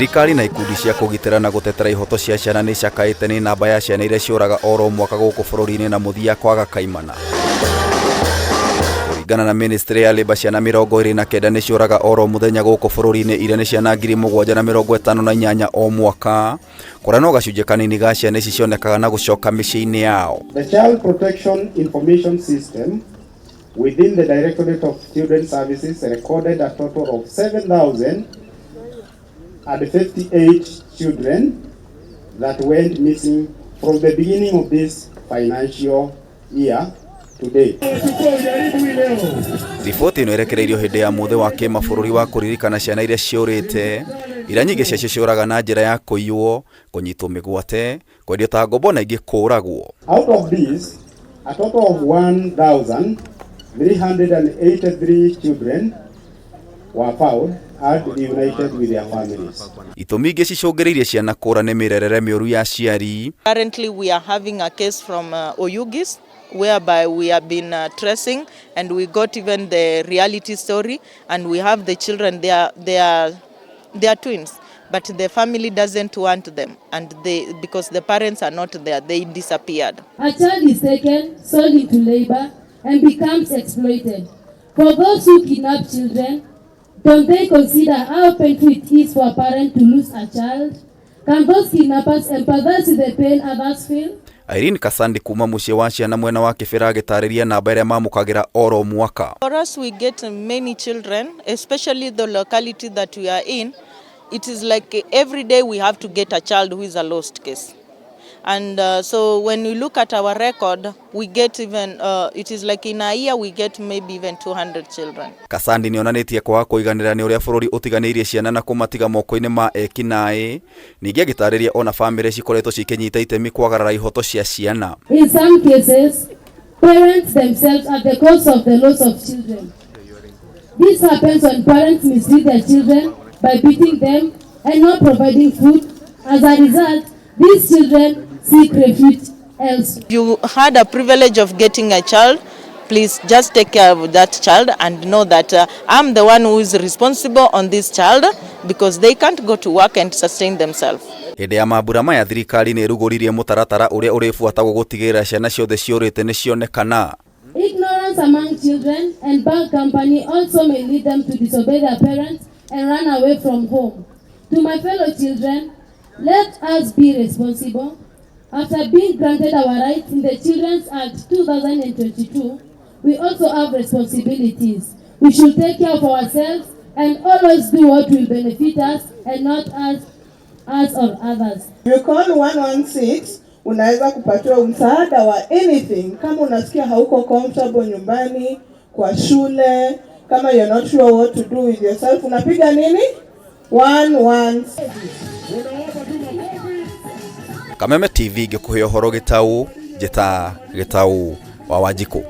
Thirikari na ikundi cia kũgitĩra na gũtetera ihoto cia ciana nĩ icakaĩte nĩ namba ya ciana iria ciũraga oro mwaka gũkũ bũrũri-inĩ na mũthia kwaga kaimana. Kũringana na ministry ya Labour, ciana 29 nĩ ciũraga oro mũthenya gũkũ bũrũri-inĩ, iria nĩ ciana 7,058 o mwaka, kũrĩa no gacunjĩ kanini ga ciana ici cionekaga na gũcoka mĩciĩ-inĩ yao. The Child Protection Information System within the Directorate of Children's Services recorded a total of 7,058 children that went missing from the beginning of this financial year to date. Riboti ĩno ĩrekereirio hĩndĩ ya mũthĩ wa kĩmabũrũri wa kũririkana ciana iria ciũrĩte, iria nyingĩ ciacio ciũraga na njĩra ya kũiywo, kũnyitwo mĩgwate, kwendio ta ngombo na ingĩ kũũragwo. Out of these, a total of 1,383 children were found and reunited with their families. Itũmi ingĩ cicũngĩrĩirie ciana kũũra nĩ mĩrerere mĩũru ya aciari. Currently, we are having a case from Oyugis, whereby we have been tracing, and we got even the reality story, and we have the children, they are twins, but the family doesn't want them, and they because the parents are not there, they disappeared. A child is taken, sold into labor, and becomes exploited. For those who kidnap children, don't they consider how painful it is for a parent to lose a child? Can those kidnappers empathize with the pain others feel? Irene Kasandi kuma mũciĩ wa ciana mwena wa Kĩbĩra agĩtarĩria namba ĩrĩa mamũkagĩra oro mwaka. For us, we get many children, especially the locality that we are in. It is like every day we have to get a child who is a lost case. And so when we look at our record, we get even, it is like in a year we get maybe even 200 children. Kasandi nĩ onanĩtie kwaga kũiganĩra nĩ ũrĩa bũrũri ũtiganĩirie ciana na kũmatiga moko-inĩ ma ekinaĩ. Ningĩ agĩtarĩria ona bamĩrĩ cikoretwo cikĩnyita itemi kwagarara ihoto cia ciana. In some cases, parents themselves are the cause of the loss of children. This happens when parents mistreat their children by beating them and not providing food. As a result, these children seek refuge elsewhere. You had a privilege of getting a child, please just take care of that child and know that I'm the one who is responsible on this child, because they can't go to work and sustain themselves. Hĩndĩ ya mambura maya, thirikari nĩ ĩrugũririe mũtaratara ũrĩa ũrĩbuatagwo gũtigĩrĩra ciana ciothe ciũrĩte nĩ cionekana. Ignorance among children and bad company also may lead them to disobey their parents and run away from home. To my fellow children, let us be responsible. After being granted our rights in the Children's Act 2022, we also have responsibilities. We should take care of ourselves and always do what will benefit us and not us or others. You call 116, unaweza kupatiwa msaada wa anything. Kama unasikia hauko comfortable nyumbani, kwa shule, kama you're not sure what to do with yourself, unapiga nini? 116. Kameme TV ngĩkũhe ũhoro gĩtau, njĩta Gĩtau wa Wanjikũ.